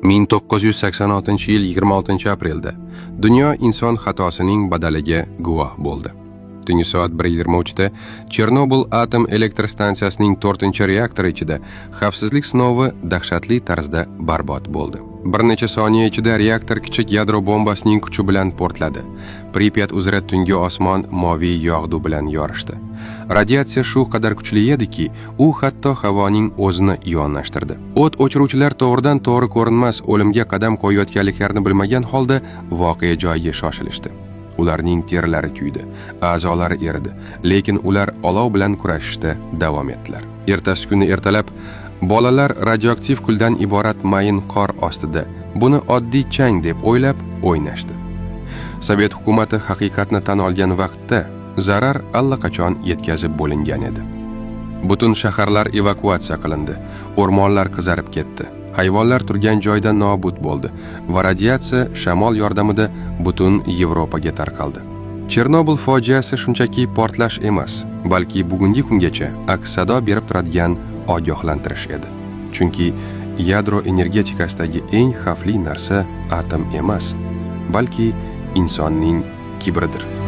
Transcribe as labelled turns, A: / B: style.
A: 1986-yil 26-aprelda dunyo inson xatosining badaliga guvoh bo'ldi. Tungi soat 1:23 da Chernobil atom elektr stansiyasining 4-reaktori ichida xavfsizlik sinovi dahshatli tarzda barbod bo'ldi. Bir necha soniya ichida reaktor kichik yadro bombasining kuchi bilan portladi. Pripyat uzra tungi osmon moviy yog'du bilan yorishdi. Radiatsiya shu qadar kuchli ediki, u hatto havoning o'zini ionlashtirdi. O't o'chiruvchilar to'g'ridan to'g'ri ko'rinmas o'limga qadam qo'yayotganliklarini bilmagan holda voqea joyiga shoshilishdi. Ularning terilari kuydi, a'zolari eridi, lekin ular olov bilan kurashishda davom etdilar. Ertasi kuni ertalab bolalar radioaktiv kuldan iborat mayin qor ostida buni oddiy chang deb o'ylab o'ynashdi. Sovet hukumati haqiqatni tan olgan vaqtda zarar allaqachon yetkazib bo'lingan edi. Butun shaharlar evakuatsiya qilindi, o'rmonlar qizarib ketdi. Hayvonlar turgan joyda nobud bo'ldi va radiatsiya shamol yordamida butun Yevropaga tarqaldi. Chernobil fojiasi shunchaki portlash emas, balki bugungi kungacha aks-sado berib turadigan ogohlantirish edi. Chunki yadro energetikasidagi eng xavfli narsa atom emas, balki insonning kibridir.